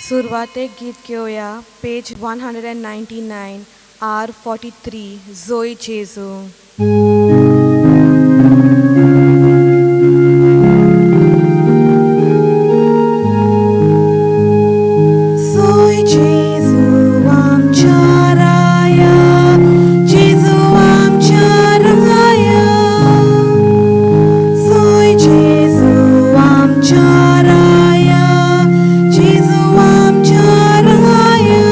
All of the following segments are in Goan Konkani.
सुरवातेक गीत घेवया पेज 199 R43 जोय जेजू. जोय जेजू आमच्या राया, जेजू आमच्या राया, जोय जेजू आमच्या राया, जेजू आमच्या राया.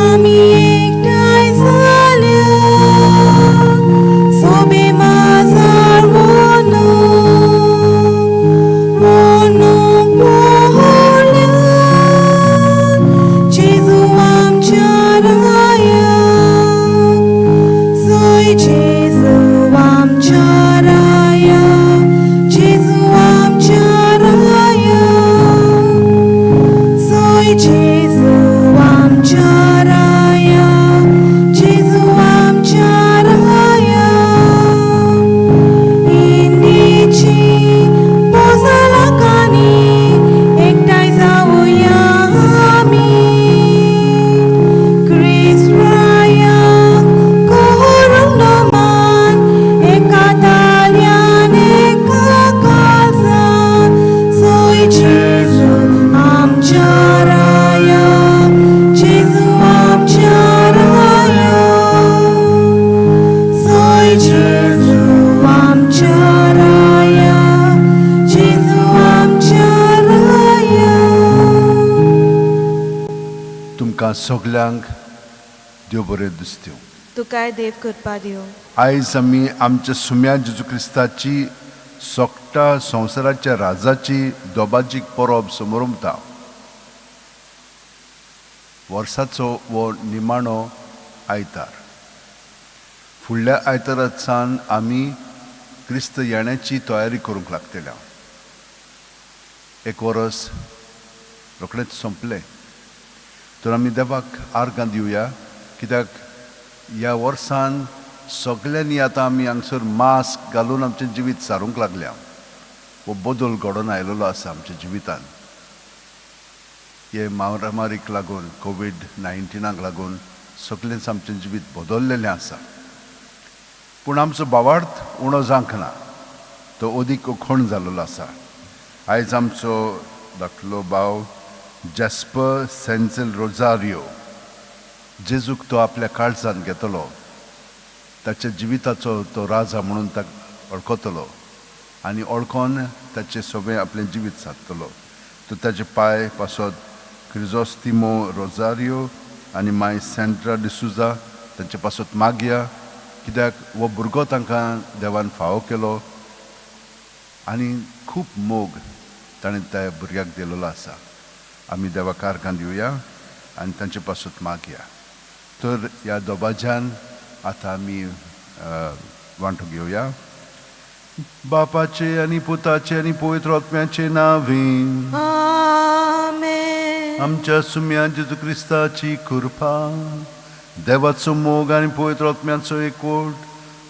आमी एकठांय जाल्या सोबे माजार वोनू वोनूक व्हडल्या जेजू आमच्या राया, जोय जेजू आमच्या राया, जेजू आमच्या राया, जोय जेजू आमच्या राया, जेजू आमच्या राया. इंदीची पोजालाकांनी एकठांय जावया आमी, क्रिस्त रायाक करूंक नमन, एका ताळ्यान एका काळजान. जोय जेजू आमच्या राया, जेजू आमच्या राया, जोय जेजू आमच्या राया, जेजू आमच्या राया. तुमकां सगल्यांक देव बरें दिसत्यो. तुकाय देव कृपा दिवं. आयज आमी आमच्या सुम्या जेजू क्रिस्ताची सोगटा संवसाराच्या राजाची दोबाजीक परब समोरमता. वर्साचो हो निमाणो आयतार. फुडल्या आयतारासान आमी क्रिस्त येण्याची तयारी करूंक लागतल्या. एक वरस रोखडेंच सोंपलें तर आमी देवाक आर्गां दिवया, कित्याक ह्या वर्सान सगल्यांनी आतां आमी हांगसर मास्क घालून आमचें जिवीत सारूंक लागल्या. हो बदल घडोवन आयलेलो आसा आमच्या जिवितान हे महामारीक लागून, कोवीड 19आक लागून सगळेंच आमचें जिवीत बदललेलें आसा. पूण आमचो भावार्थ उणो जावंक ना, तो अदीक उखण जाल्लो आसा. आयज आमचो धाकलो भाव जॅस्पर सेन्सेल रोजारियो जेजूक तो आपल्या काळजांत घेतलो, ताच्या जिविताचो तो राजा म्हणून ताका वळखतलो आनी वळखोन ताचें सगळें आपलें जिवीत सादतलो. तो ताचे पांय पासत क्रिजोस्तिमो रोजारियो आनी माय सेंट्रा डिसुजा तांचे पासत मागया, कित्याक हो भुरगो तांकां देवान फावो केलो आनी खूब मोग ताणें त्या भुरग्याक दिलेलो आसा. आमी देवाक आर्गां दिवया आनी तांचे पासत मागया. तर ह्या दोबाज्यान आतां आमी वांटो घेवया. बापाचे आनी पुताचे आनी पवित्र आत्म्याचे नांवे. आमेन. आमच्या सुम्या जेजू क्रिस्ताची कृपा, देवाचो मोग आनी पवित्र आत्म्याचो एकवट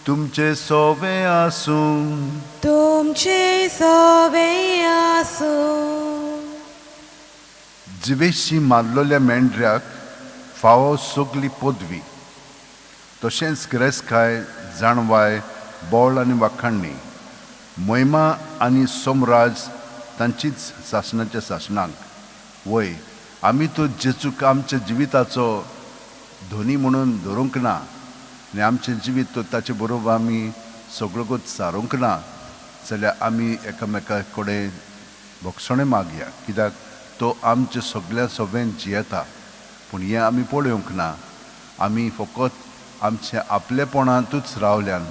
तुमचे सोवे आसूं. तुमचे सवे आसूं. जिवेशी मारलेल्या मेंढऱ्याक फावो सगली पदवी, तशेंच गिरेस्तकाय, जाणवाय, बळ आनी वाखाणणी, महिमा आनी सोमराज तांचीच सासणाच्या सासणाक. वय, आमी तो जेजूक आमच्या जिविताचो धनी म्हणून धरूंक ना आनी आमचें जिवीत तो ताचे बरोबर आमी सगळोच सारूंक ना जाल्यार आमी एकामेका कडेन भोगसणें मागया, कित्याक तो आमच्या सगळ्या सगळ्यान जियेता. पूण हें आमी पळोवंक ना. आमी फकत आमच्या आपलेपणांतूच रावल्यान.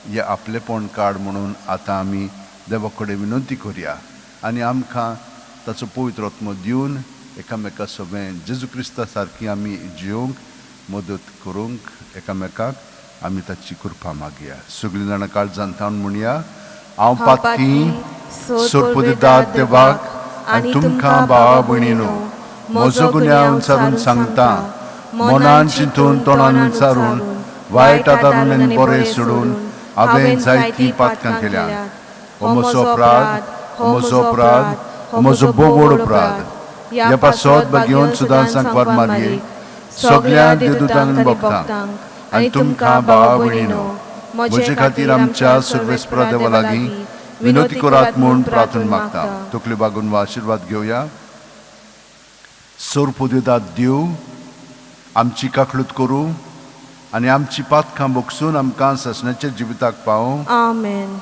हें आपलेपण काड म्हणून आतां आमी देवा कडेन विनंती करया आनी आमकां ताचो पवित्र आत्मो दिवन एकामेका सगळें जेजू क्रिस्ता सारकी आमी जियोवंक मदत करूंक एकामेकाक आमी ताची कृपा मागया. सगळीं जाणां काळजान थावन म्हणया, हांव पातकी सोरपुदिदाद देवाक आनी तुमकां भावा भयणीनो म्हजो गुन्यांव विचारून सांगता. मनान चिंतून, तोंडान विचारून, वायट आदारून आनी बरें सोडून हांवें जायतीं पातकां केल्यात. हो म्हजो अपराध, हो म्हजो अपराध, हो म्हजो बोगोड अपराध. ह्या पासत बागेवन सुदां सांकवार मारये सगळ्या देवदूतांक भक्तांक आनी तुमकां भावा भयणीनो म्हजे खातीर आमच्या सर्वेस्परा देवा लागीं विनोती करात म्हूण प्रार्थना मागता. तकल्यो बागून वा आशिर्वाद घेवया. सोरपुदेदात देव आमची काकळूत करूं आनी आमची पातकां भोगसून आमकां ससण्याच्या जिविताक पावूं. आमेन.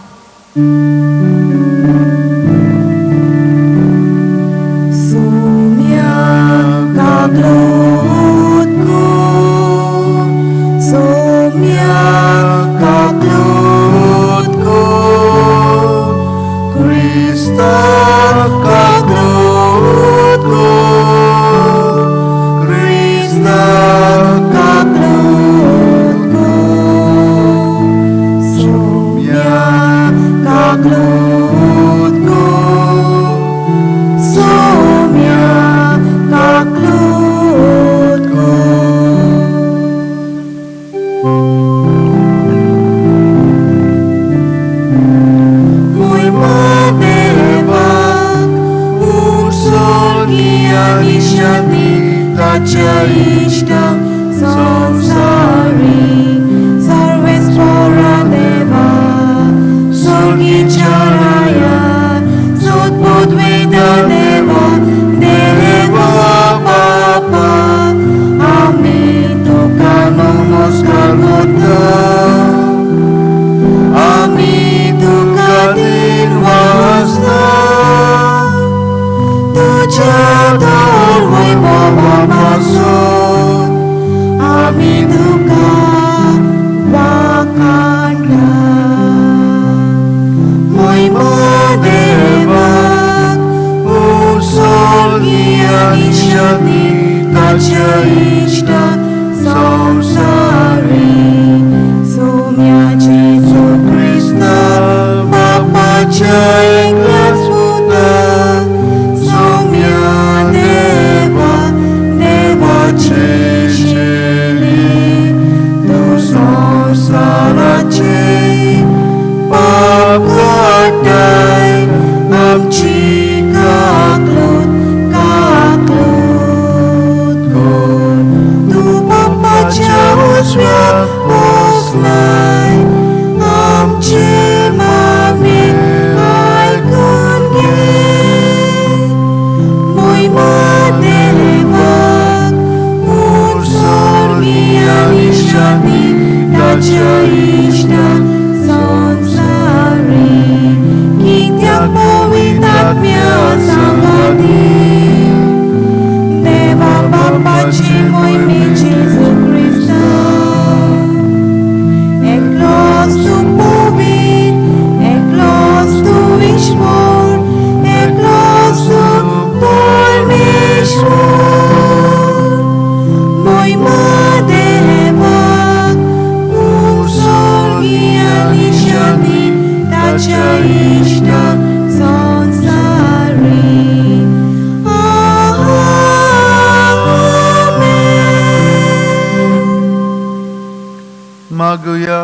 मागुया.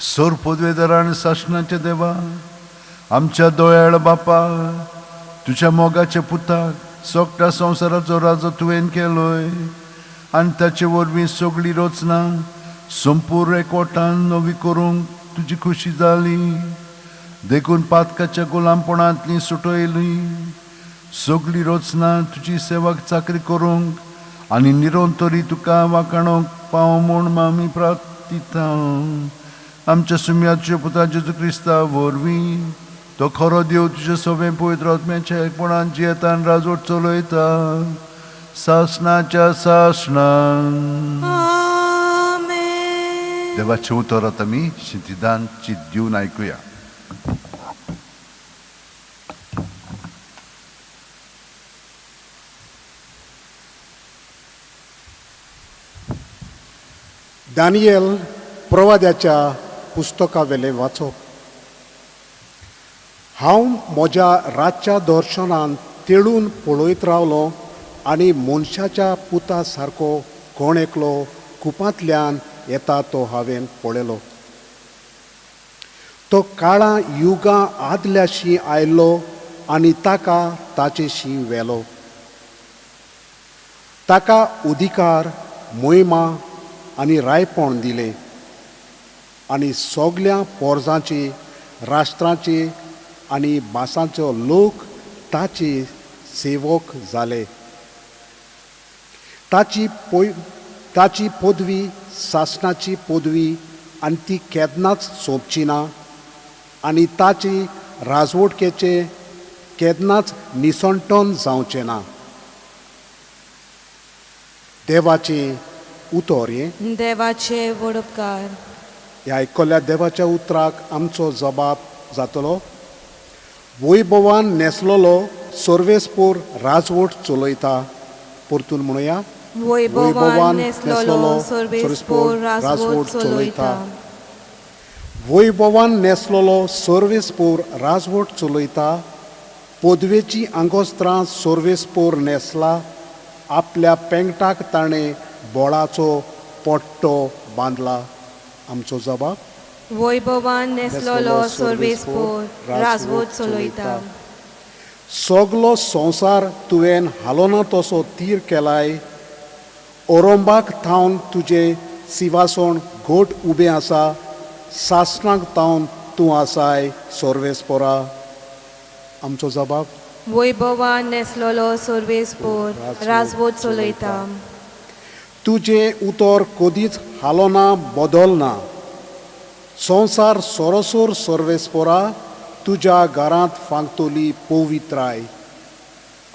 सोरपोदवेदार आनी सासणाच्या देवा, आमच्या दोयाळ बापा, तुज्या मोगाच्या पुताक सगळ्या संवसाराचो राजो तुवें केलोय आनी ताचे वरवीं सगळी रचना संपूर्ण एकवटान नवी करूंक तुजी खुशी जाली. देखून पातकाच्या गुलामपणांतली सुटयली. सगळी रचना तुजी सेवा चाकरी करूंक आनी निरंतरी तुका वाखाणूंक पाव म्हूण मामी प्रार्थिता. आमच्या सुम्याच्या पुता जेजू क्रिस्ता वरवीं तो खरो देव तुज्या सगळें पवित्र आत्म्याच्या एकपणान जियेता आनी राजवट चलयता सासणाच्या सासणान. आमेन. देवाचें उतर आतां आमी शिंतिदान चीत दिवन आयकुया. दानियल प्रवाद्याच्या पुस्तकावेलें वाचप. हांव म्हज्या रातच्या दर्शनान तेळून पळयत रावलो आनी मनशाच्या पुता सारको कोण एकलो कुपांतल्यान येता तो हांवें पळयलो. तो काळां युगां आदल्याशी आयलो आनी ताका ताचेशी व्हेलो. ताका अधिकार, मोहिमा आनी रायपण दिलें आनी सगल्या पोरजांची, राष्ट्रांची आनी भासांचो लोक ताचे सेवक जाले. ताची पदवी सासणाची पदवी आनी ती केन्नाच सोंपची ना आनी ताची राजवटकेचें केन्नाच निसणटन जावचें ना. देवाचें उतर हें. देवाचे व्हड उपकार. ह्या आयकल्ल्या देवाच्या उतराक आमचो जबाब जातलो. वैभवान न्हेसलेलो सर्वेस्पोर राजवट चलयता. परतून म्हणुया. वैभवान न्हेसलेलो सर्वेस्पोर राजवट चलयता. वैभवान न्हेसलेलो सर्वेस्पोर राजवट चलयता. पदवेची आंगोस्त्रां सर्वेस्पोर न्हेसला. आपल्या पेंगटाक ताणें बोळाचो पट्टो बांदला. आमचो जबाब. वैभवान न्हेसलेलो सर्वेस्पोर राजवट चलयता. सगलो संवसार तुवें हालोना तसो तीर केलाय. ओरोंबाक थावन तुजें सिवासण घोट उबें आसा. सासणाक थावन तूं आसाय सर्वेस्पोरा. आमचो जबाब. वैभवान न्हेसलेलो सर्वेस्पोर राजवट चलयता. तुजें उतर कदीच हालोना बदलना. संवसार सरोसर सर्वेस्पोरा तुज्या घरांत फांकतली पवित्राय.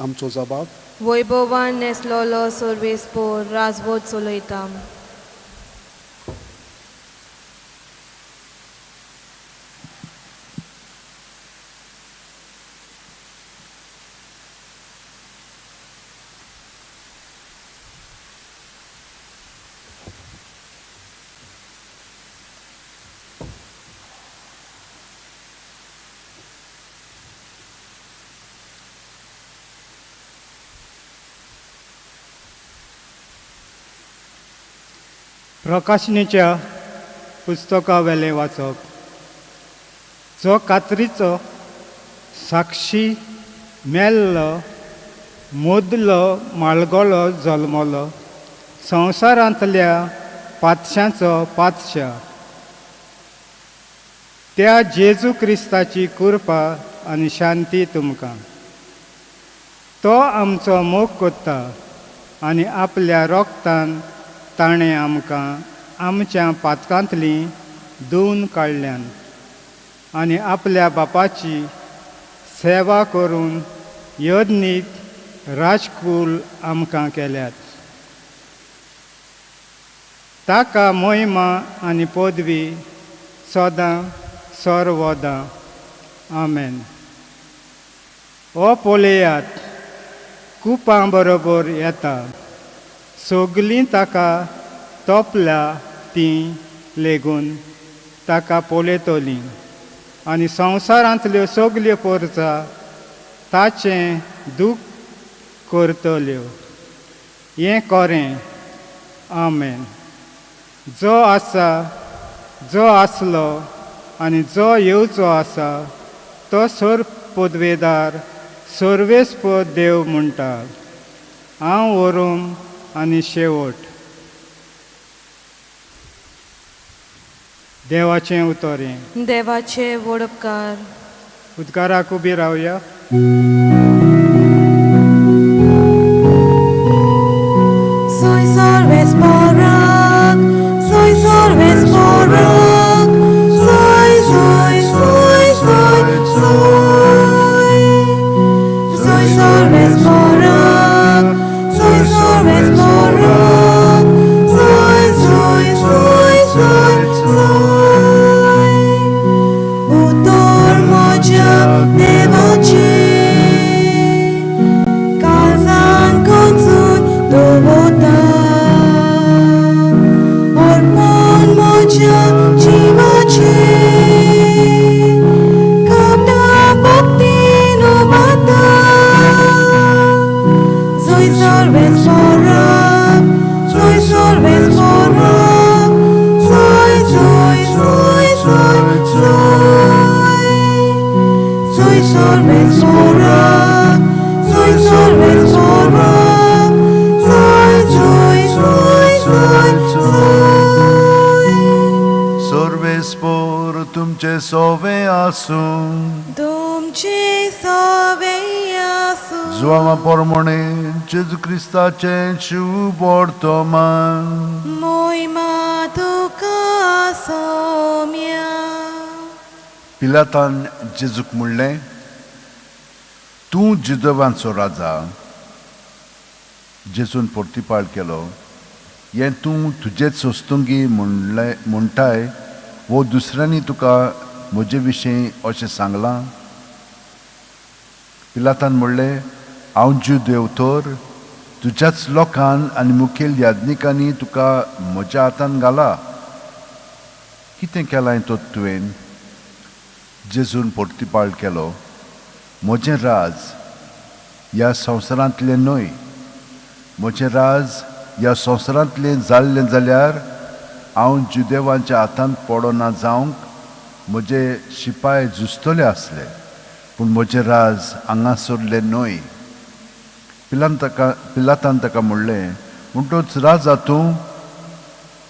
आमचो जबाब. वैभवान न्हेसलेलो सर्वेस्पोर राजवट चलयता. प्रकाशनीच्या पुस्तकावेलें वाचप. जो कात्रीचो साक्षी मेल्लो मुदलो मालगोलो जल्मलो संवसारांतल्या पातशांचो पातशा त्या जेजू क्रिस्ताची कृपा आनी शांती तुमकां. तो आमचो मोग करता आनी आपल्या रोगतान ताणें आमकां आमच्या पातकांतलीं धुवन काडल्यान आनी आपल्या बापाची सेवा करून यज्ञीक राजकूल आमकां केल्यात. ताका मोहिमा आनी पदवी सदां सर्वदां. आमेन. ओ पळयात कुपां बरोबर येता. सगलीं ताका तोपल्या तीं लेगून ताका पळयतलीं आनी संवसारांतल्यो सगल्यो पोरचा ताचें दूख करतल्यो. हें कोरें. आमेन. जो आसा, जो आसलो आनी जो येवचो आसा तो सर पदवेदार सर्वेस्पर देव म्हणटा. हांव वरूम आनी शेवट. देवाचें उतर हें. देवाचे व्हड उपकार. उदकाराक उबी रावया. Soy सर्वेस्पोराक, soy सर्वेस्पोराक, soy, soy, soy, soy, soy. Soy सर्वेस्पोराक, soy सर्वेस्पोराक, soy, soy, soy, soy, soy. उतर म्हज्या देवाचें काळजान कोंचून दवरता. अर्पण म्हज्या जिवाचें कपडा भक्तीन उबारता. Soy सर्वेस्पोराक, soy सर्वेस्पोराक, soy, soy, soy, soy, soy. Soy सर्वेस्पोराक, soy सर्वेस्पोराक, soy, वेस्पोर तुमचे सोवे आसूं. तुमचे सोवे आसूं. जुवामा पोरमोणे जेजू क्रिस्ताचें शुभ वर्तमान. मोहिमा तुका सोम्या. पिलातान जेजूक म्हणलें, तूं जुदेवांचो राजा. जेजून प्रतिपाळ केलो, हें तूं तुजेच वस्तुंगी म्हणलें म्हणटाय वो दुसऱ्यांनी तुका म्हजे विशीं अशें सांगलां? पिलातान म्हणलें, हांव ज्यू देव तर तुज्याच लोकान आनी मुखेल याज्ञिकांनी तुका म्हज्या हातान घाला. कितें केलां तर तुवें? जेजून प्रतिपाळ केलो, म्हजें राज ह्या संवसारांतलें न्हय. म्हजें राज ह्या संवसारांतलें जाल्लें जाल्यार हांव जुदेवांच्या हातांत पडना जावंक म्हजे शिपाय झुजतले आसले, पूण म्हजें राज हांगासरलें न्हय. पिलान ताका पिलातान ताका म्हणलें, म्हणटच राजा तूं?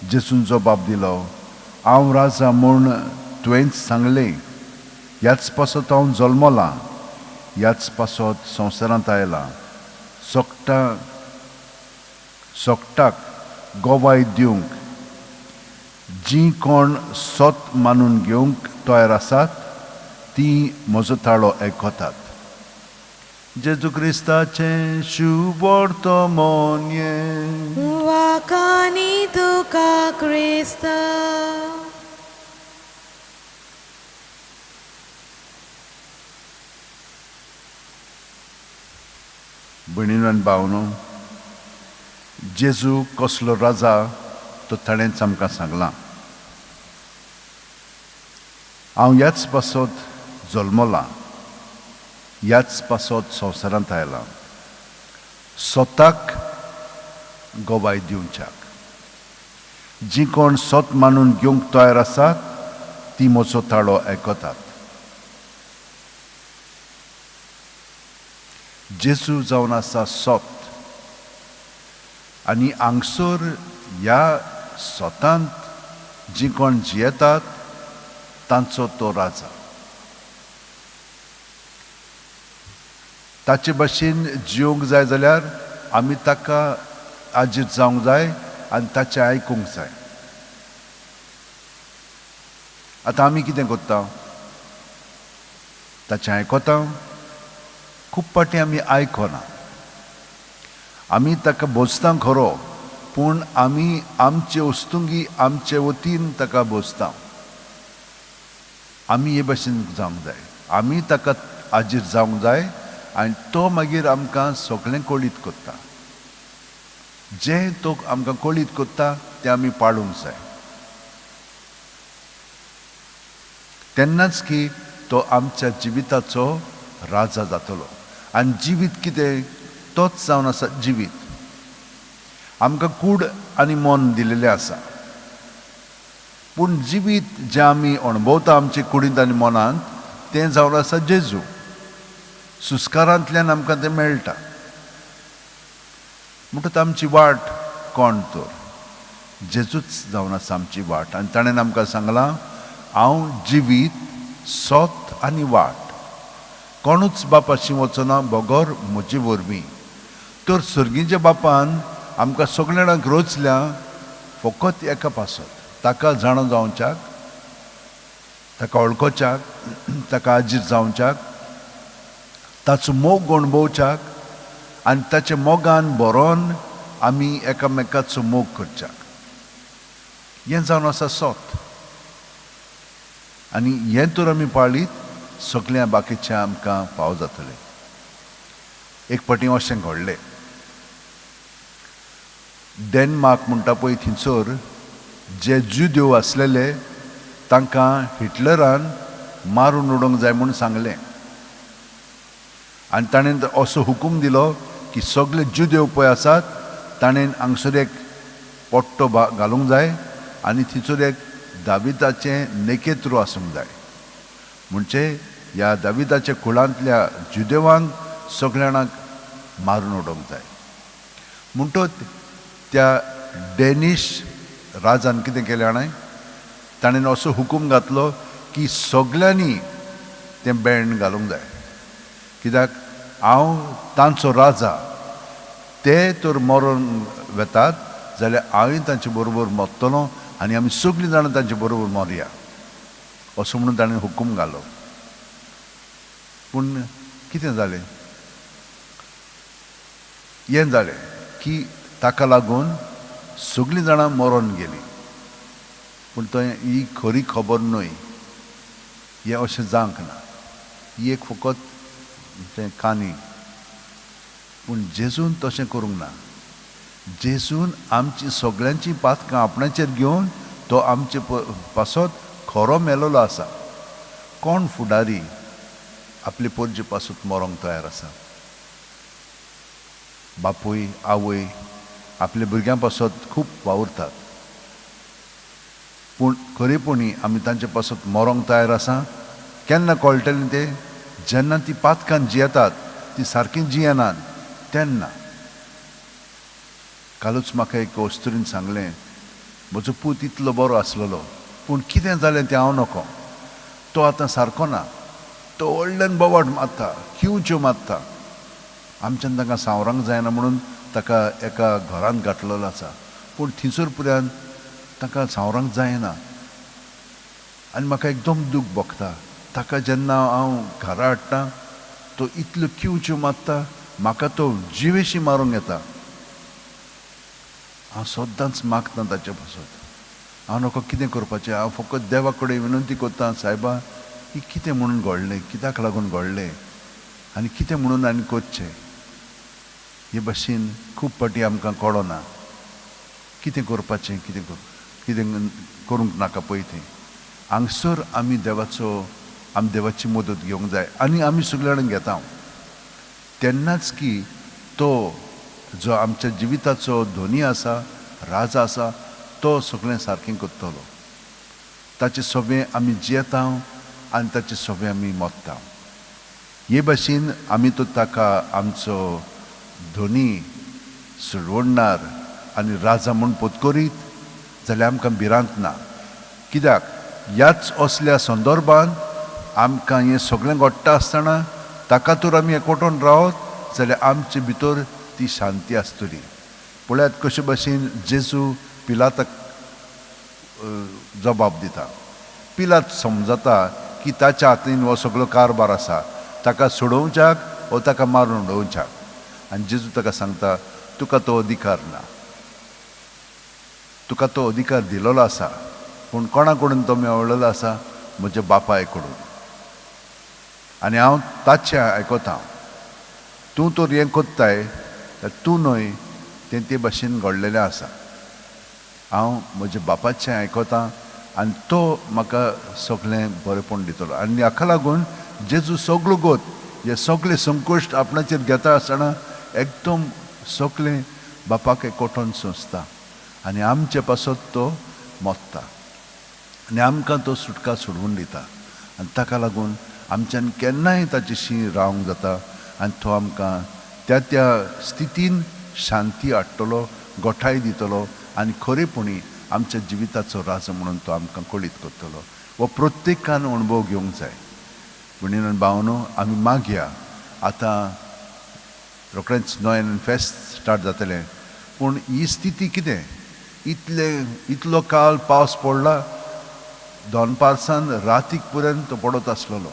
जेजून जबाब दिलो, हांव राजा म्हूण तुवेंच सांगलें. ह्याच पासत हांव जल्मलां, ह्याच पासत संवसारांत आयलां, सोकटा सोकटाक गवाय दिवंक. जीं कोण सत मानून घेवंक तयार आसात तीं म्हजो ताळो आयकतात. जेजू क्रिस्ताचें शुभ वर्तमान हें. वाखाणी तुका क्रिस्ता. भयणीनो आनी भावनो, जेजू कसलो राजा तो ताणेंच आमकां सांगलां. हांव ह्याच पासत जल्मलां, ह्याच पासत संवसारांत आयलां, स्वताक गवाय दिवच्याक. जीं कोण सत मानून घेवंक तयार आसात तीं म्हजो ताळो आयकतात. जेजू जावन आसा सत, आनी हांगसर ह्या सतांत जीं कोण जियेतात तांचो तो राजा. ताचे भाशेन जिवंक जाय जाल्यार आमी ताका आजीर जावंक जाय आनी ताचें आयकूंक जाय. आतां आमी कितें करता? ताचें आयकता? खूब फावटी आमी आयकना. आमी ताका बोजता खरो, पूण आमी आमचे वस्तुंगी आमचे वतीन ताका बोजता. आमी हे भाशेन जावंक जाय, आमी ताका आजीर जावंक जाय आनी तो मागीर आमकां सगळें कळीत करता. जें तो आमकां कळीत करता तें आमी पाळूंक जाय, तेन्नाच की तो आमच्या जिविताचो राजा जातलो. आनी जिवीत कितें? तोच जावन आसा जिवीत. आमकां कूड आनी मन दिलेलें आसा, पूण जिवीत जें आमी अणभवता आमचे कुडींत आनी मनांत तें जावन आसा जेजू. सुस्कारांतल्यान आमकां तें मेळटा. म्हणटच आमची वाट कोण तर? जेजूच जावन आसा आमची वाट. आनी ताणें आमकां सांगलां, हांव जिवीत, सत आनी वाट. कोणूच बापाशी वचना बगर म्हजे वरवीं. तर सर्गीच्या बापान आमकां सगल्या जाणांक रचल्या फकत एका पासत, ताका जाणा जावच्याक, ताका वळखोच्याक, ताका आजीर जावच्याक, ताचो मोग अणभवच्याक आनी ताच्या मोगान भरोन आमी एकामेकाचो मोग करच्याक. हें जावन आसा सत. आनी हें तर आमी पाळीत सगळ्या बाकीचें आमकां फावो जातलें. एक फावटी अशें घडलें, डेनमार्क म्हणटा पळय थंयसर जे जुदेव आसलेले तांकां हिटलरान मारून उडोवंक जाय म्हूण सांगलें. आनी ताणें असो हुकूम दिलो की सगळे जुदेव पळय आसात ताणें हांगसर एक पट्टो घालूंक जाय आनी थंयसर एक दाविदाचें नेकेत्रू आसूंक जाय. म्हणजे ह्या दाविदाच्या कुळांतल्या जुदेवांक सगळ्या जाणांक मारून उडोवंक जाय. म्हणटच त्या डेनिश राजान कितें केलें जाणा, ताणें असो हुकूम घातलो की सगल्यांनी तें बँड घालूंक जाय, कित्याक हांव तांचो राजा, ते तर मरोन वेतात जाल्यार हांवूय तांचे बरोबर मरतलो आनी आमी सगळीं जाणां तांचे बरोबर मरया, असो म्हणून ताणें हुकूम घालो. पूण कितें जालें, हें जालें की ताका लागून सगळीं जाणां मरोन गेलीं. पूण थंय ही खरी खबर न्हय, हें अशें जावंक ना, ही एक फकत तें काणी. पूण जेजून तशें करूंक ना. जेजून आमची सगळ्यांची पातकां आपणाचेर घेवन तो आमचे पासत खरो मेलोलो आसा. कोण फुडारी आपले पोरजे पासत मरोंक तयार आसा? बापूय आवय आपल्या भुरग्यां पासत खूब वावुरतात, पूण खरेपणी आमी तांचे पासत मरोंक तयार आसा? केन्ना कळटलें तें? जेन्ना ती पातकान जियेतात, ती सारकी जियेनात तेन्ना. कालूच म्हाका एक अस्तुरीन सांगलें, म्हजो पूत इतलो बरो आसलेलो, पूण कितें जालें तें हांव नको, तो आतां सारको ना, तो व्हडल्यान बोवाट मारता, किंवच्यो मारता, आमच्यान तांकां सांवरांक जायना म्हणून ताका एका घरांत घातलेलो आसा, पूण थंयसर पुऱ्यान ताका सांवरांक जायना आनी म्हाका एकदम दूख भोगता. ताका जेन्ना हांव घरा हाडटा तो इतल्यो किंवच्यो मारता, म्हाका तो जिवेशी मारूंक येता. हांव सदांच मागता ताचे पासत, हांव नको कितें करपाचें, हांव फकत देवा कडेन विनंती करता, सायबा ही कितें म्हणून घडलें, कित्याक लागून घडलें आनी कितें म्हणून आनी करचें. हे भाशेन खूब फावटी आमकां कळना कितें करपाचें, कितें कितें करूंक नाका पळय तें. हांगसर आमी देवाचो, आमी देवाची मदत घेवंक जाय आनी आमी सगळे जाणां घेता तेन्नाच की तो जो आमच्या जिविताचो धोनी आसा, राजा आसा, तो सगळें सारकें करतलो. ताचे सोबें आमी जियेता आनी ताचे सोबें आमी मरता. हे भाशेन आमी तो ताका आमचो धोनी, सुडवणणार आनी राजा म्हूण पोतकरीत जाल्यार आमकां भिरांत ना. कित्याक ह्याच असल्या संदर्भान आमकां हें सगळें घडटा आसतना ताका तर आमी एकवटून रावत जाल्यार आमचे भितर ती शांती आसतली. पळयात कशे भाशेन जेजू पिलाताक जबाब दिता. पिलात समजता की ताच्या हातीन हो सगळो कारभार आसा, ताका सोडोवच्याक वो ताका मारून उडोवच्याक. आनी जेजू ताका सांगता, तुका तो अधिकार ना, तुका तो अधिकार दिलेलो आसा, पूण कोणा कडून तो मेळलेलो आसा? म्हज्या बापाय कडून, आनी हांव ताचें आयकता. तूं तर हें कोत्ताय, तूं न्हय, तें ते भाशेन घडलेलें आसा. हांव म्हज्या बापाचें आयकता आनी तो म्हाका सगळें बरेंपण दितलो. आनी हाका लागून जेजू सगळो गोत हे सगळे संकश्ट आपणाचेर घेता आसतना एकदम सगळें बापाक एकवटून सोंसता आनी आमचे पासत तो मरता आनी आमकां तो सुटका सोडवून दिता. आनी ताका लागून आमच्यान केन्नाय ताचेशी रावंक जाता आनी तो आमकां त्या त्या स्थितीन शांती हाडटलो, गोठाय दितलो आनी खरेपणी आमच्या जिविताचो राजा म्हणून तो आमकां कळीत करतलो. हो प्रत्येकान अणभव घेवंक जाय. भयणीन भावनो, आमी मागया. आतां रोखडेंच नोयेन फेस्त स्टार्ट जातलें, पूण ही स्थिती कितें? इतले इतलो काल पावस पडला, दनपारसान रातीक पर्यंत तो पडत आसलेलो,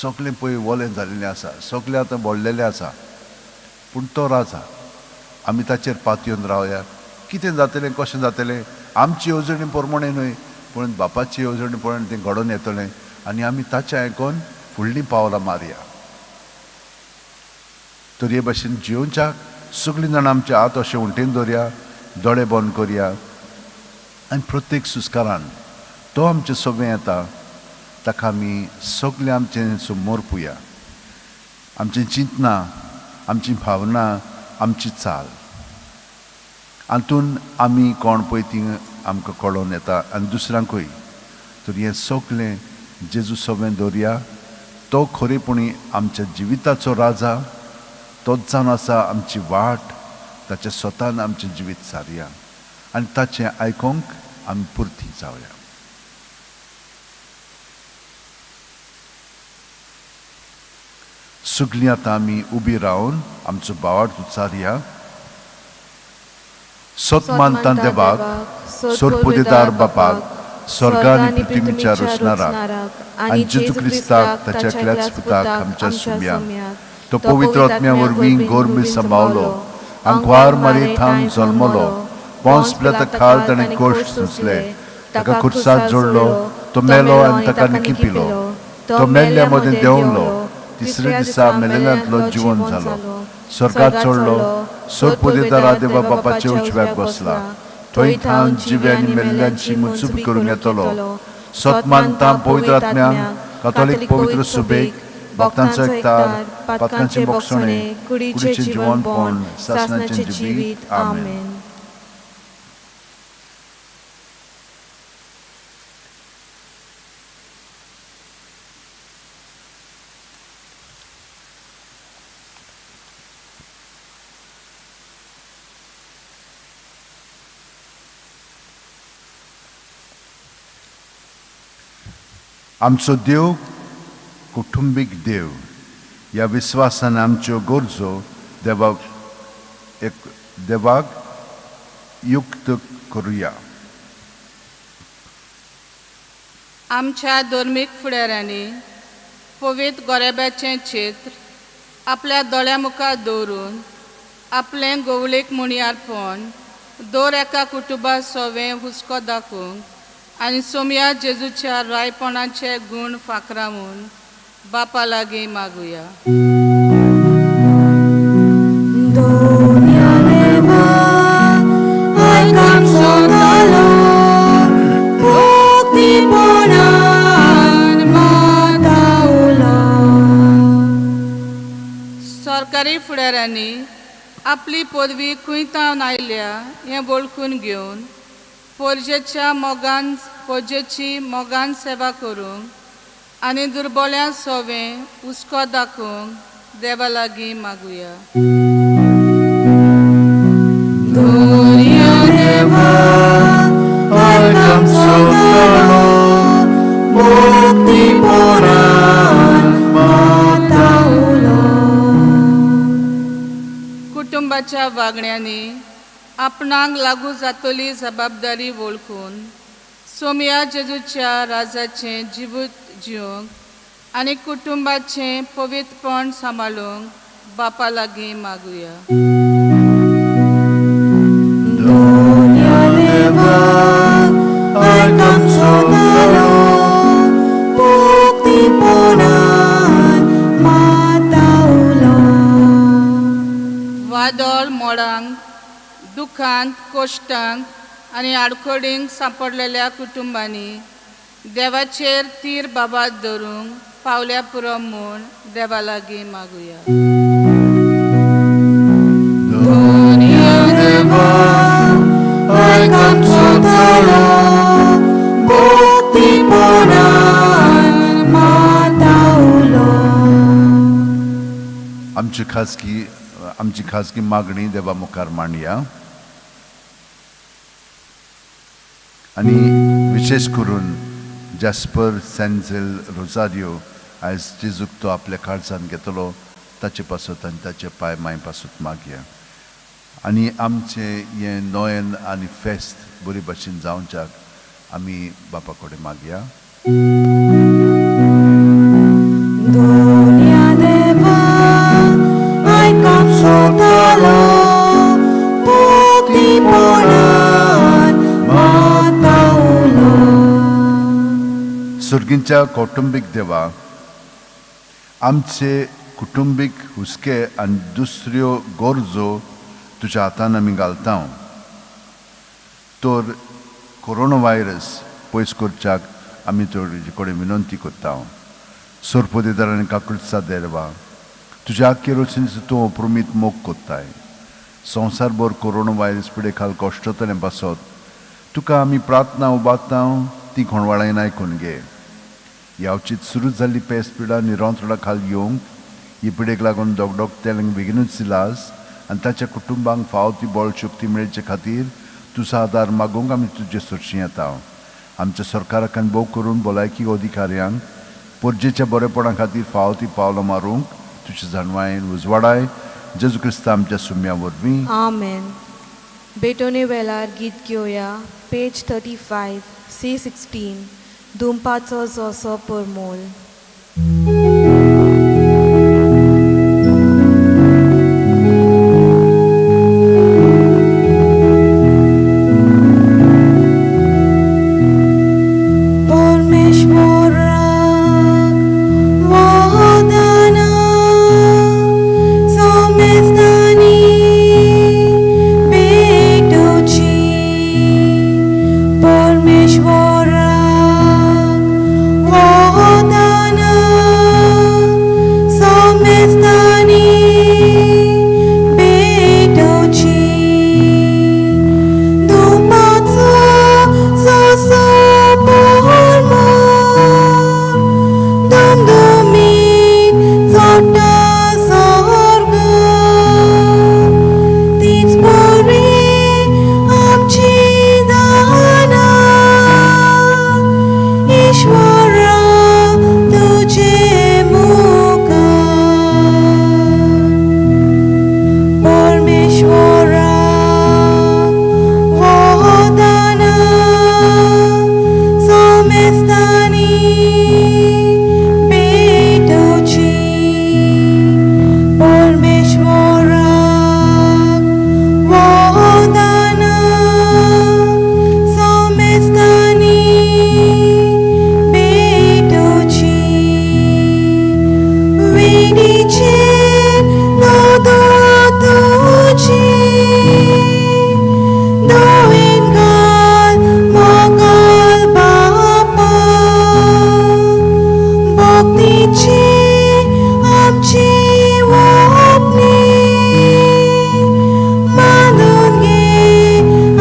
सगळें पळय वलें जाल्लें आसा, सगळें आतां भरलेलें आसा, पूण तो राजा, आमी ताचेर पातयेवन रावया. कितें जातलें, कशें जातलें, आमची येवजणी प्रमाणें न्हय, पूण बापाची येवजणी प्रमाणें तें घडोवन येतलें आनी आमी ताचें आयकोन फुडलीं पावलां मारया. तर हे भाशेन जियोवच्याक सगळीं जाणां आमचे हात अशें उंटेन दवरया, दोळे बंद करया आनी प्रत्येक सुस्कारान तो आमचे सोबें येता ताका आमी सगळें आमचें समर्पुया. आमचें चिंतना, आमची भावना, आमची चाल हातून आमी कोण पळय ती आमकां कळोन येता आनी दुसऱ्यांकूय. तर हें सगळें जेजू सोबें दवरया. तो खरेपणी आमच्या जिविताचो राजा, तोच जावन आसा आमची वाट. ताच्या स्वतान आमचें जिवीत सारया आनी ताचें आयकोंक आमी पुरती जावया. सगळीं आतां आमी उबी रावन आमचो भावार्थ उच्चारया. सत मानता देवाक, सोरपुदेदार बापाक, स्वर्ग आनी पृथ्वीच्या रचणाराक, आनी जेजू क्रिस्ताक ताच्या एकल्याच पुताक आमच्या सुम्याक, तो पवित्र आत्म्या वरवीं गोरमी सांबावलो, आंकवार मारी थावन जल्मलो, पोंस पिलाता खाल ताणें कोश्ट सोंसले, ताका खुर्साक जोडलो, तो मेलो आनी ताका निकिपिलो, तो मेल्ल्या मदें देंवलो, तिसऱ्या दिसा मेलेल्यांतलो जिवन जालो, स्वर्गात चडलो, सोरपुदेदारा देवा बापाच्या उजव्याक बसला, थंय थावन जिवे आनी मेल्ल्यांची मुन्सूब करूंक येतलो. सत मानता पवित्र आत्म्यांक, कातोलीक पवित्र सुबेक, भक्तांचो एकतार, पातकांचें बोगसणें, कुडीचें जिवनपण, सासणाचें जिवीत. आमेन. आमचो देव कुटुंबीक देव, ह्या विस्वासान आमच्यो गरजो देवाक एक देवाक युक्त करुया. आमच्या धर्मीक फुडाऱ्यांनी पवित्र गोरेब्याचें चित्र आपल्या दोळ्या मुखार दवरून आपलें गोवळीक मुणयारपण दर एका कुटुंबा सोवें हुस्को दाखोवंक आनी सोमया जेजूच्या रायपणाचे गूण फाकरावून बापा लागीं मागुया. दोन्या देवा, आयक आमचो तालो, मुक्तीपणान मातावलो. सरकारी फुडाऱ्यांनी आपली पदवी खंय तावन आयल्या हें वळखून घेवन पोरजेच्या मोगान पोरजेची मोगान सेवा करूंक आनी दुर्बोल्या सोवें हुस्को दाखोवंक देवा लागीं मागुया. दोन्या देवा, आयक आमचो तालो, मुक्तीपणान मातावलो. कुटुंबाच्या वागण्यांनी आपणाक लागू जातली जबाबदारी वळखून सोमया जेजूच्या राजाचें जिवीत जिवंक आनी कुटुंबाचें पवित्रपण सांबाळूंक बापा लागीं मागुया. दोन्या देवा, आयक आमचो तालो, मुक्तीपणान मातावलो. वादळ मोडांक, दुखांत, कोश्टांक आनी आडखळींक सांपडलेल्या कुटुंबांनी देवाचेर तीर बाबात धरूंक पावल्या पुरो म्हूण देवा लागीं मागुया. दोन्या देवा, आयक आमचो तालो, मुक्तीपणान मातावलो. आमची खाजगी मागणी देवा मुखार मांडया आनी विशेश करून जास्पर सेंझेल रोजारियो आयज जेजूक तो आपल्या काळजान घेतलो ताचे पासत आनी ताचे पांय मांय पासत मागया. आनी आमचें हें नोयन आनी फेस्त बरी भाशेन जावच्याक आमी बापा कडेन मागया. दोन्या देवा, आयक आमचो तालो, मुक्तीपणान मातावलो. सर्गींच्या कौटुंबीक देवा, आमचे कुटुंबीक हुस्के आनी दुसऱ्यो गरजो तुज्या हातान आमी घालता. तर कोरोना व्हायरस पयस करच्याक आमी तुजे कडेन विनंती करता. सोरपोदेदार आनी काकुळसा देवा, तुज्या आख्खे रचनेचो तूं अप्रमीत मोग कोत्ताय. संवसारभर कोरोना व्हायरस पिडे खाल कश्टतलें पासत तुका आमी प्रार्थना उबारता, ती खोणवाळायन आयकून घे. यावचीत सुरू जाल्ली पेस पिडा निरंतरा खाल येवंक ही पिडेक लागून दोगडोग बेगीनूच इलाज आनी ताच्या कुटुंबांक फावो ती बळ शक्ती मेळचे खातीर तुजो आदार मागूंक आमी तुजे सरशीं येता. आमच्या सरकाराक आनी भोव करून भलायकी अधिकाऱ्यांक परजेच्या बरेपणा खातीर फावो ती पावलां मारूंक तुजे जाणवायेन उजवाडाय जेजू क्रिस्ता आमच्या सुम्या वरवीं. आमेन. बेटोने वेलार गीत घेवया, पेज 35, C 16, दुमपाचो जोसो परमोल. परमेश्वराक वंदना, समेस्तांनी भेटोवची. परमेश्वराक वंदना, समेस्तांनी भेटोवची. दुपाचो जसो परमळ, दुमदुमीत चडटा सर्ग, तीच बरी आमची दानां, ईश्वरा तुजे मुखार. परमेश्वराक वंदना, समेस्तांनी भेटोवची. परमेश्वराक वंदना, समेस्तांनी भेटोवची. वेडीचेर नदर तुजी, दोळेन घाल मोगाल बापा, भक्तीची आमची ओंपणी मानून घे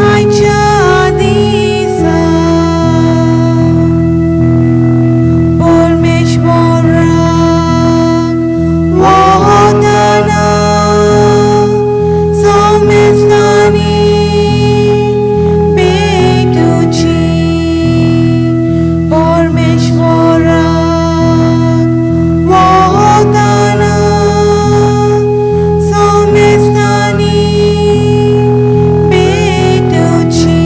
आयच्या दिसा. परमेश्वराक वंदना, समेस्तांनी भेटोवची. परमेश्वराक वंदना, समेस्तांनी भेटोवची.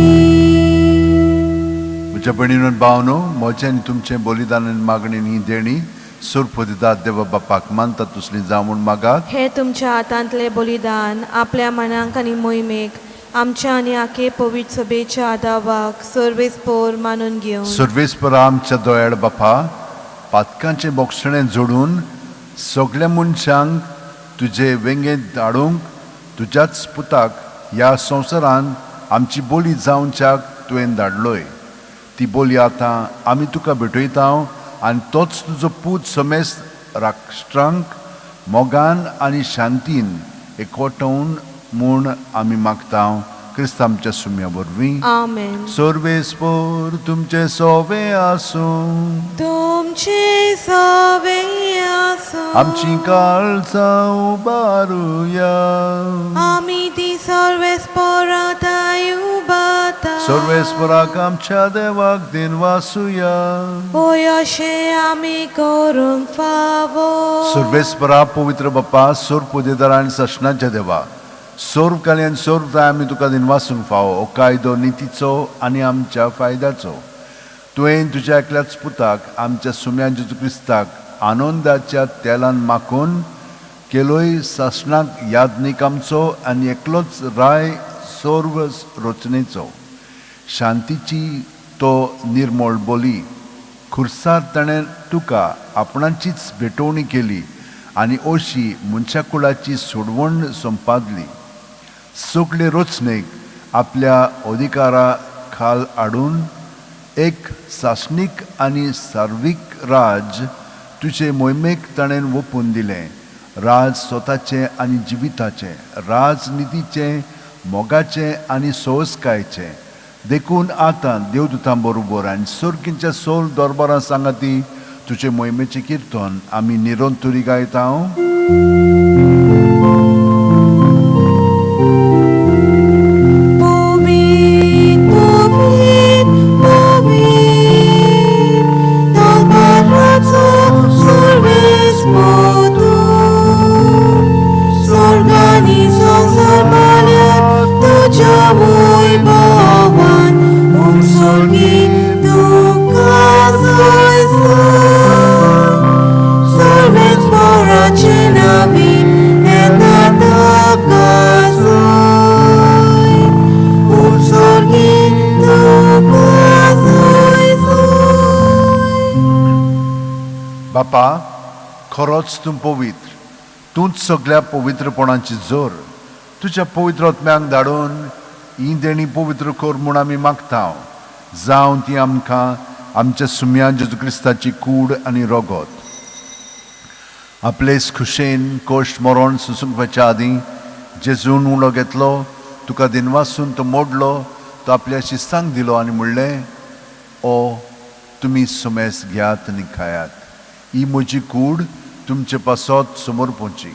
म्हज्या भयणीनो, भावनो, म्हजें आनी तुमचें बलिदान आनी मागणी ही देणी सुरपदिदात देवा बापाक मानता तसली जावं म्हूण मागात. हे तुमच्या हातांतले बलिदान आपल्या मनाक आनी मोहिमेक आमच्या आनी आखे पवित्र सभेच्या आदावाक सर्वेस्पोर मानून घेवन. सर्वेस्परा आमच्या दोयाळ बापा, पातकांचें बोगसणें जोडून सगल्या मनशांक तुजे वेंगेंत धाडूंक तुज्याच पुताक ह्या संवसारांत आमची बोली जावच्याक तुवें धाडलोय. ती बोली आतां आमी तुका भेटयता आनी तोच तुजो पूत समेस्त राष्ट्रांक मोगान आनी शांतीन एकवटोवन म्हूण आमी मागता, क्रिस्त आमच्या सुम्या वरवीं. आमेन. सर्वेस्पोर तुमचे सोवे आसूं. तुमचे सवे आसूं. आमची काळजां उबारुया. आमी ती सर्वेस्पोराताय उबाता. सर्वेस्पराक आमच्या देवाक दिनवासुया. होय, अशें आमी करूंक फावो. सर्वेस्परा, पवित्र बाप्पा, सोर पुदेदार आनी सशनाच्या देवा, सोर्व काली आनी सोर्व जाय आमी तुका दिनवासूंक फावो. हो कायदो नितीचो आनी आमच्या फायद्याचो. तुवें तुज्या एकल्याच पुताक, आमच्या सुम्या जेजू क्रिस्ताक, आनंदाच्या तेलान माखून केलोय सासणाक यादनीक आमचो आनी एकलोच राय सर्व रचनेचो. शांतीची तो निर्मळ बोली खुर्सार ताणें तुका आपणाचीच भेटवणी केली आनी अशी मनशाकुळाची सोडवण संपादली. सगळे रचनेक आपल्या अधिकारा खाल हाडून एक सासणीक आनी सार्वीक राज तुजे मोहिमेक ताणें ओंपून दिलें. राज स्वताचें आनी जिविताचें, राजनितीचें, मोगाचें आनी सोंसकायचें. देखून आतां देवदूतां बरोबर आनी सर्गींच्या सोल दरबारां सांगाती तुजे मोहिमेचें किर्तन आमी निरंतरी गायता. पवीत पवीत पवीत, दरबाराचो सर्वेस्पोर तूं. बापा, खरोच तूं पवित्र, तूंच सगळ्या पवित्रपणाची जोर। तुज्या पवित्र आत्म्यांक धाडून ही देणी पवित्र कर म्हूण आमी मागता, जावं ती आमकां आमच्या सुम्या जेजू क्रिस्ताची कूड आनी रगत। आपलेच खुशेन कश्ट मरण सोसूंक आदीं जेजून उंडो घेतलो, तुका दिनवासून तो मोडलो, तो आपल्या शिस्तांक दिलो आनी म्हणलें, ओ तुमी सुमेस घेयात आनी खायात, ही म्हजी कूड तुमचे पासत समर्पणची।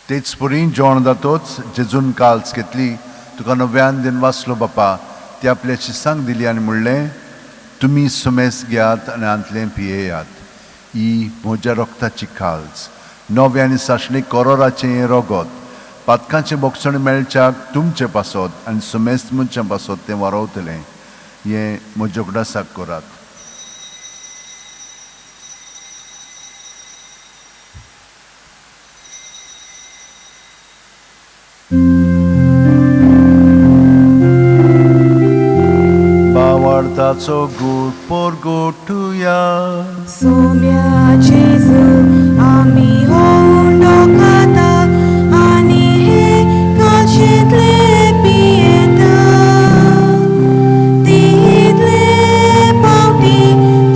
तेच परी जेवण जातोच जेजून काल्स घेतली, तुका नव्यान दिनवासलो बापा, ती आपल्या शिस्तांक दिली आनी म्हणलें, तुमी सुमेस घेयात आनी हांतलें पियेयात, ही म्हज्या रक्ताची काल्स, नवें आनी सासणी कोरोराचें हें रगत, पातकांचें बोगसण मेळच्याक तुमचे पासत आनी सुमेस्त मनशां पासत तें वारवतलें, हें म्हज्या उगडासाक करात। बावार्थाचो गूट पोरगोटुया। सोम्या जेजू आमी हो उंडो खाता आनी हे काळशेंतले पियेता, तितले पावटी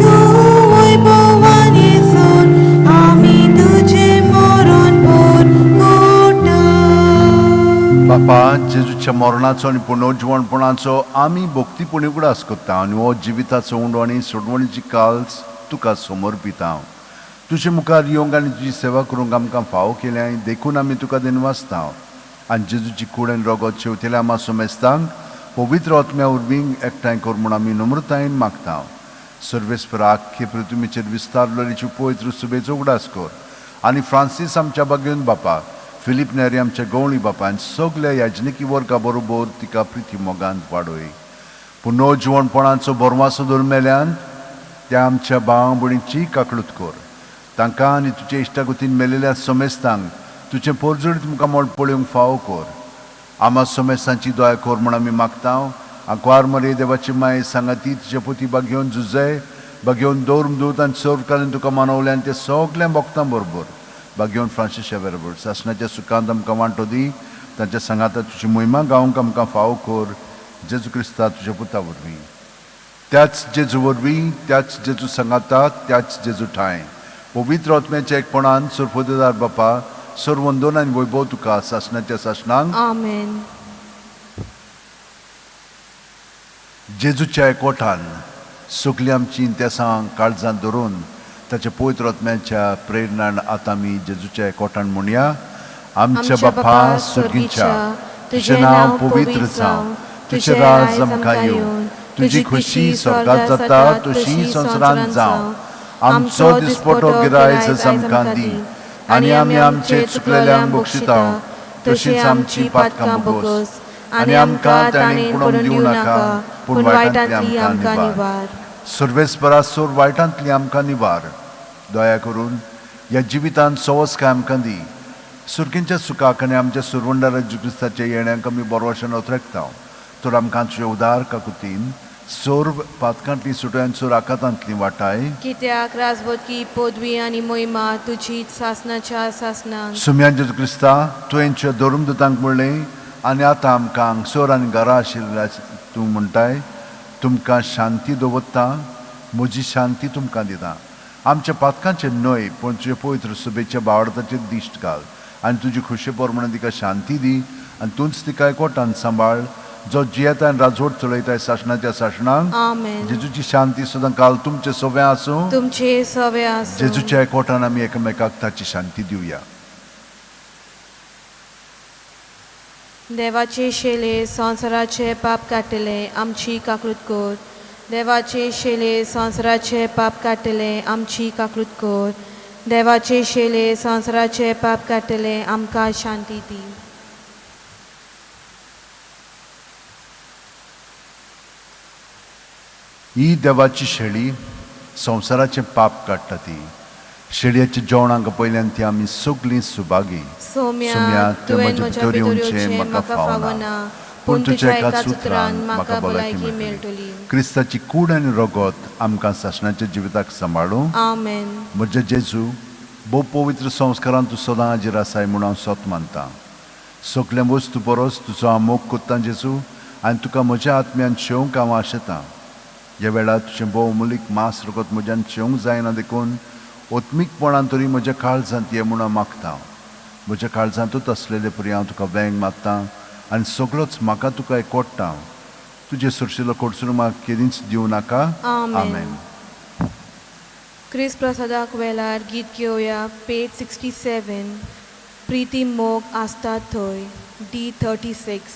तूं वैभवान येसून आमी तुजें मरण पोरगोटा। बापा, जेजूच्या मरणाचो आनी पुनर्जिवणपणाचो आमी भक्तीपणी उगडास करता आनी हो जिविताचो उंडो आनी सोडवणीची काल्स तुका समर्पिता। तुजे मुखार येवंक आनी तुजी सेवा करूंक आमकां फावो केल्या देखून आमी तुका दिनवासता आनी जेजूची कूड आनी रगत शेवतेल्या आमा सोमेस्तांक पवित्र आत्म्या वरवीं एकठांय कर म्हूण आमी नम्रतायेन मागता। सर्वेस्पर आख्खे पृथ्वीचेर विस्तारलेली पवित्र सुबेचो उगडास कर आनी फ्रांसीस आमच्या बागेवन बापा, फिलीप नेरी आमच्या गवळी बापा आनी सगल्या याजनिकी वर्गा बरोबर तिका प्रिती मोगांत वाडय। पुनर्जिवणपणाचो बोरमासो धरून मेल्यान त्या आमच्या भाव भयणीची काकळूत कर, तांकां आनी तुजे इश्टागतीन मेलेल्या सोमेस्तांक तुजें पोरजोडीत मुखार मोड पळोवंक फावो कर। आमा सोमेस्तांची दया कर म्हूण आमी मागता। आंकवार मरे देवाची माय सांगाती तुजे पोती बागेवन झुजय, बागेवन दवर दूत आनी सर्व तुका मानवले आनी ते सगल्या भक्तां बरोबर बागेवन फ्रांसीस बरोबर सासणाच्या सुखांत आमकां वांटो दी, तांच्या सांगाता तुजी मोहिमा गावंक आमकां फावो कर, जेजू क्रिस्ता तुज्या पुता वरवीं। त्याच जेजू वरवीं, त्याच जेजू सांगाता, त्याच जेजू ठांय पवित्र आत्म्याच्या एकपणान सर्वदार बापा सर्वंदन आनी वैभव तुका सासणाच्या सासणांक। आमेन। जेजूच्या एकवटान सगळीं आमची इंतेसां काळजांत धरून ताच्या पवित्र आत्म्याच्या प्रेरणान आतां आमी जेजूच्या एकवटान म्हणया, आमच्या बापा सर्गीच्या, तुजें नांव पवित्र जावं, तुजें राज आमकां येवं, तुजी खुशी स्वर्गांत जाता तशी संवसारांत जावं, आमचो दिसपटो गिरायच आमकां दी आनी आमी आमचे चुकलेल्यांक बक्षिता तशीच आमची पातकां बोगस आनी आमकां ताणें पडून दिवं नाका, पूण वायटांतली आमकां निवार। सर्वेस्परा सोर वायटांतली आमकां निवार। दया करून ह्या जिवितांत सवस काय आमकां दी, सुर्गींच्या सुखाक आनी आमच्या सुरवंडारा जेजू क्रिस्ताच्या येण्याक आमी बरोवशान ओतरेकता, तर आमकां तुजे उदार काकुतीन सर्व पातकांतली सुटयान सोर आकातांतली वाटाय। कित्याक राजवटकी पदवी आनी मोहिमा तुजी सासणाच्या सासणांक। सुम्यान जेजू क्रिस्ता तुवेंच्या धर्मदूतांक म्हणलें आनी आतां आमकां हांगसर आनी घरा आशिल्ल्या तूं म्हणटाय, तुमकां शांती दवरता, म्हजी शांती तुमकां दिता, आमच्या पातकांचेर न्हय पूण तुजे पवित्र सुबेच्या बावडताचेर दिश्ट घाल आनी तुजी खुशे प्रमाणे तिका शांती दी आनी तूंच तिका एकवटान सांबाळ, जो जियेता आनी राजवट चलयता सासणाच्या सासणांक। आमेन। जेजूची शांती सदां काल तुमचे सवे आसूं, तुमचे सवे आसूं। जेजूच्या एकवटान आमी एकामेकाक ताची शांती दिवया। देवाचे शेले संवसाराचे पाप काडटले आमची काकळूत कर, देवाचे शेले संवसाराचे पाप काडटले आमची काकळूत कर, देवाचे शेले संवसाराचे पाप काडटले आमकां शांती दी। ही देवाची शेळी संवसाराचें पाप काडटा, ती शेळयेच्या जेवणाक पयल्यान ती आमी सगळीं सुभागी। सोम्या, तुवें म्हज्या भितर येवचें म्हाका फावना, पूण तुज्या एकाच उतरान म्हाका भलायकी मेळटली. क्रिस्ताची कूड आनी रगत आमकां सासणाच्या जिविताक सांबाळूं. आमेन. म्हज्या जेजू, भोव पवित्र संस्कारान तूं सदां हाजीर आसाय म्हूण हांव सत मानतां. सगळ्यां वस्तू परस तुजो हांव मोग करतां जेजू, आनी तुका म्हज्या आत्म्यान शेवंक हांव आशेतां. ह्या वेळार तुजें भोव अमुलीक मास रगत म्हज्यान शेवंक जायना देखून आत्मीकपणान तरी म्हज्या काळजांत ये म्हूण हांव मागतां. म्हज्या काळजांतूच आसलेले परी हांव तुका वेंग मारतां आनी सगळोच म्हाका तुका एकवडटां. तुजे सरशिलो कडसून म्हाका केदींच दिवं नाका. आमेन. आमेन. क्रिस्त प्रसादाक वेळार गीत घेवया, पेज 67, प्रिती मोग आसता थंय, डी 36.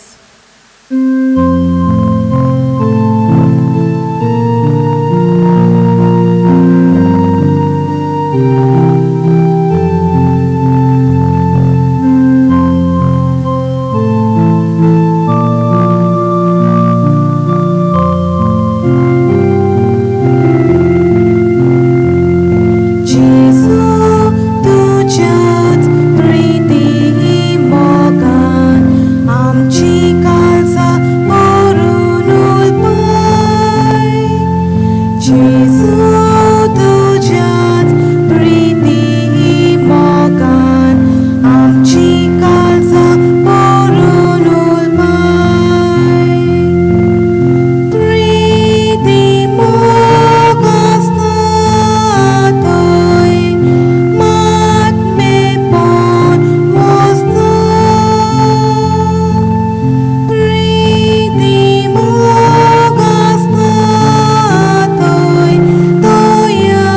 जेजू तुज्याच प्रिती मोगान आमची काळजां भरून उलपाय. जेजू तुज्याच प्रिती मोगान आमची काळजां भरून उलपाय. प्रीती मोग आसता थंय मातमेपण वसता. प्रीती मोग आसता थंय दया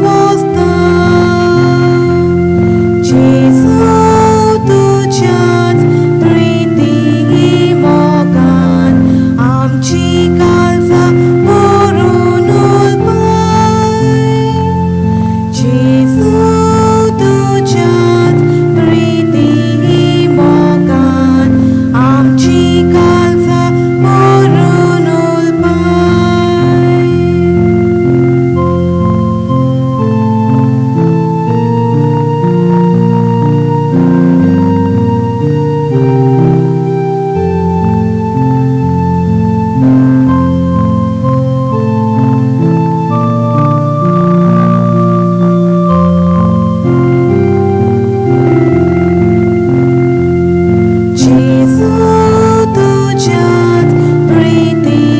वसता. जेजू तुज्याच प्रिती मोगान आमची काळजां भरून उलपाय. जेजू तुज्याच प्रिती मोगान आमची काळजां भरून उलपाय. जेजू तुज्याच प्रिती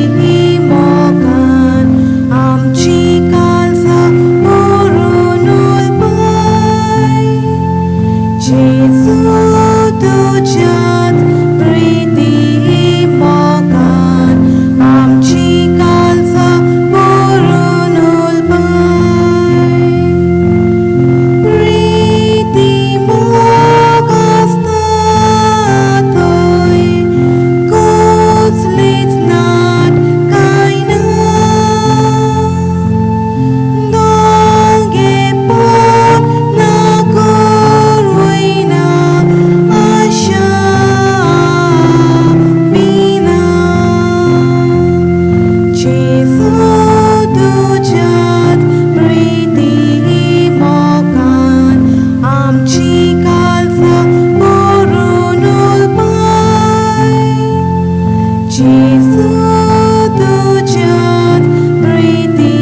मोगान आमची काळजां भरून उलपाय. जेजू तुज्याच प्रिती मोगान आमची काळजां भरून उलपाय. प्रिती मोग आसता थंय कसलीच नाट कांय ना. दोंगेपण ना करूय ना आशा बिना. जेजू तुज्याच प्रिती मोगान आमची काळजां भरून उलपाय. जेजू तुज्याच प्रिती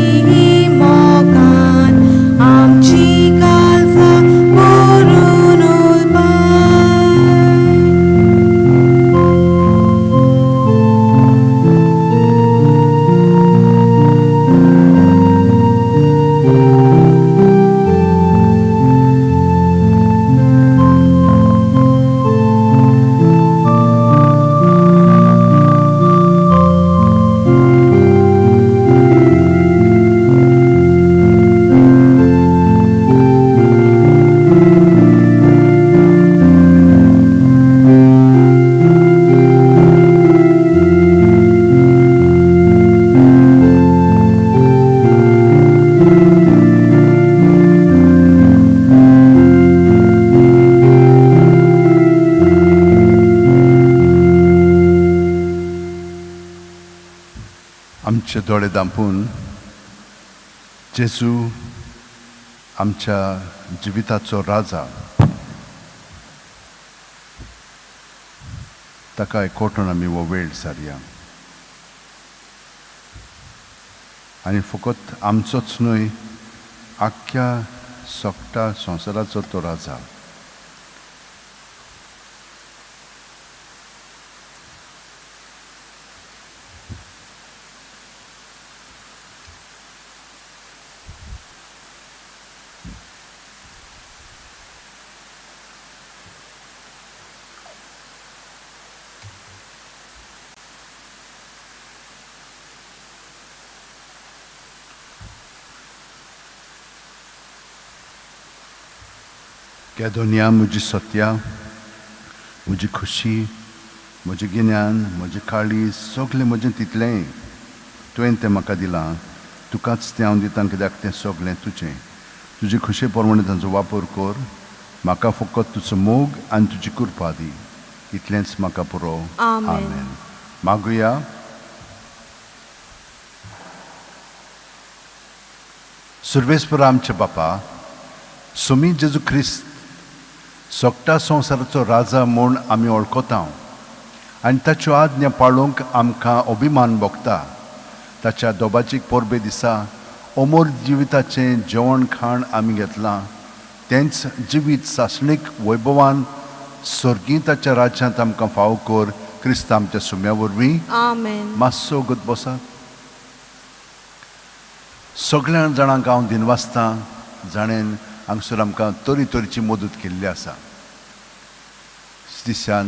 मोगान आमची काळजां भरून उलपाय. आमचे दोळे दांपून जेजू आमच्या जिविताचो राजा. ताका एकवटून आमी हो वेळ सारया आनी फकत आमचोच न्हय, आख्ख्या सोकटा संवसाराचो तो राजा. क्या दुनिया म्हजी सत्या, म्हजी खुशी, म्हजें गिन्यान, म्हजें काळीज, सगळें म्हजें तितलेंय तुवें तें म्हाका दिलां. तुकाच तें हांव दितां, कित्याक तें सगळें तुजें. तुजे खुशे प्रमाणे तांचो वापर कर. म्हाका फकत तुजो मोग आनी तुजी कृपा दी, इतलेंच म्हाका पुरो. आमेन. मागुया. सुर्वेस्पर आमचे बापा, सुमी जेजू क्रिस्त सोगटा संवसाराचो राजा म्हूण आमी वळखता आनी ताच्यो आज्ञा पाळूंक आमकां अभिमान भोगता. ताच्या दोबाजीक परबे दिसा अमोल जिविताचें जेवण खाण आमी घेतलां, तेंच जिवीत सासणीक वैभवान सर्गीं ताच्या राज्यांत आमकां फावो कर, क्रिस्त आमच्या सुम्या वरवीं. आमेन. मातसो वगत बसात. सगळ्या जाणांक हांव दिनवासतां जाणेन हांगसर आमकां तरी तरेची मदत केल्ली आसा. दिसान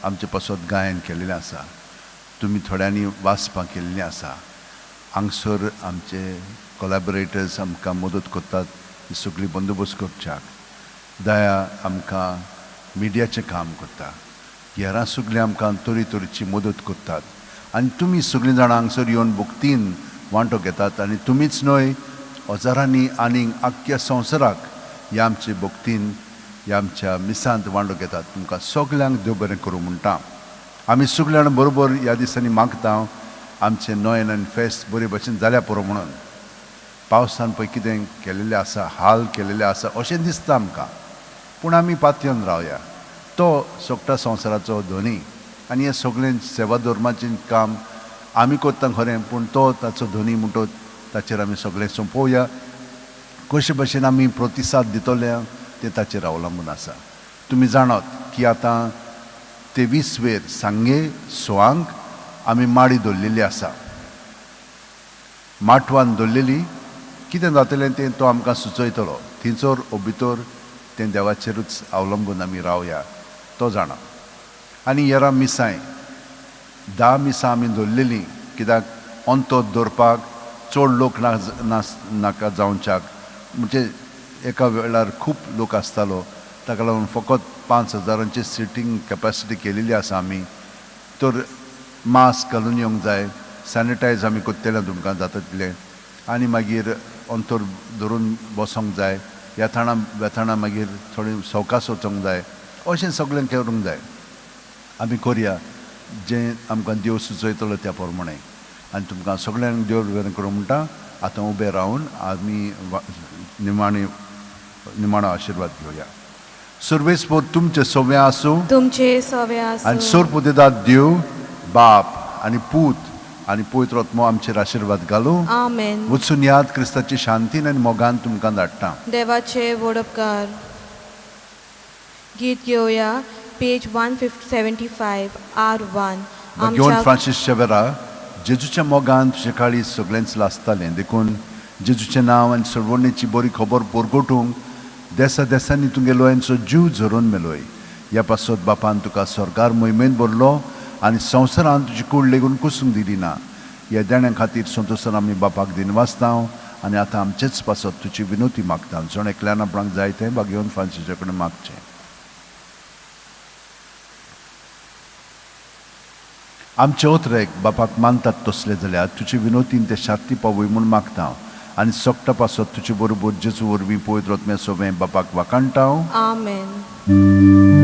आमचे पासत गायन केल्लें आसा, तुमी थोड्यांनी वाचपां केल्लीं आसा. हांगसर आमचे कोलॅबरेटर्स आमकां मदत करतात ही सगळी बंदोबस्त करच्याक. दया आमकां मिडियाचें काम करता. हेरां सगळीं आमकां तरे तरेची मदत करतात आनी तुमी सगळीं जाणां हांगसर येवन भक्तीन वांटो घेतात. आनी तुमीच न्हय, हजारांनी आनीक आख्ख्या संवसाराक ह्या आमचे भक्तीन ह्या आमच्या मिसांत वांटो घेतात. तुमकां सगल्यांक देव बरें करूं म्हणटा. आमी सगल्या जाणां बरोबर ह्या दिसांनी मागता आमचें नोयन आनी फेस्त बरे भशेन जाल्या पुरो म्हणून. पावसान पळय कितें केलेलें आसा, हाल केलेलें आसा अशें दिसता आमकां, पूण आमी पातयेवन रावया. तो सोगटा संवसाराचो धनी आनी हें सगळें सेवा धर्माचें काम आमी करता खरें, पूण तो ताचो धनी म्हणटोच ताचेर आमी सगळें सोंपोवया. कशे भशेन आमी प्रतिसाद दितले तें ताचेर अवलंबून आसा. तुमी जाणात की आतां 23 वेर सांगे 6 आमी माडी दवरलेली आसा. माटवान दवरलेली कितें जातलें तें तो आमकां सुचयतलो. थंयसर ओ भितर तें देवाचेरूच अवलंबून आमी रावया, तो जाणा. आनी हेरां मिसांय 10 मिसां आमी दवरलेलीं, कित्याक अंतर दवरपाक चड लोक नाका जावच्याक, म्हणजे एका वेळार खूब लोक आसतालो, ताका लागून फकत 5,000 सिटींग कॅपॅसिटी केलेली आसा आमी. तर मास्क घालून येवंक जाय, सॅनिटायज आमी करतले तुमकां जाता तितलें, आनी मागीर अंतर धरून बसोंक जाय, येताणा वेताणा मागीर थोडें सवकास वचोंक जाय, अशें सगळें करूंक जाय. आमी करया जें आमकां देव सुचयतलो त्या प्रमाणें. आनी तुमकां सगळ्यांक देव बरें करूं म्हणटा. आतां उबे रावन आमी निमाणो आशिर्वाद घेवया. सर्वेस्पर तुमचे सव्या आसूं, तुमचे सवे आसूं, आनी सोरपुदेदाद देव बाप आनी पूत आनी पवित्र आत्मो आमचेर आशिर्वाद घालूं. आमेन. वचून याद क्रिस्ताची शांतीन आनी मोगान तुमकां धाडटा. देवाचे वडपकार. गीत घेवया पेज 175 R1. घेवन फ्रांसीस शेवेरा, जेजूच्या मोगान तुजे काळीज सगळेंच लासतालें, देखून जेजूचें नांव आनी सर्वणेची बरी खबर परगटूंक देसा देसांनी तुगेलो यांचो जीव झरोवन मेलोय. ह्या पासत बापान तुका स्वर्गार मोहिमेंत भरलो आनी संवसारान तुजी कूड लेगून कुसूंक दिली ना. ह्या देण्या खातीर संतोशान आमी बापाक दिनवासता आनी आतां आमचेच पासत तुजी विनोती मागता. जण एकल्यान आपणाक जाय तें भागेवन फ्रांसीसा कडेन मागचें. आमचे ओतरेक बापाक मानतात तसले जाल्यार तुजे विनोतीन ते शांती पावय म्हूण मागता आनी सोकटा पासत तुजे बरोबर जेजू वरवीं पवित्र आत्म्या सोवें बापाक वाखाणटा. आमेन.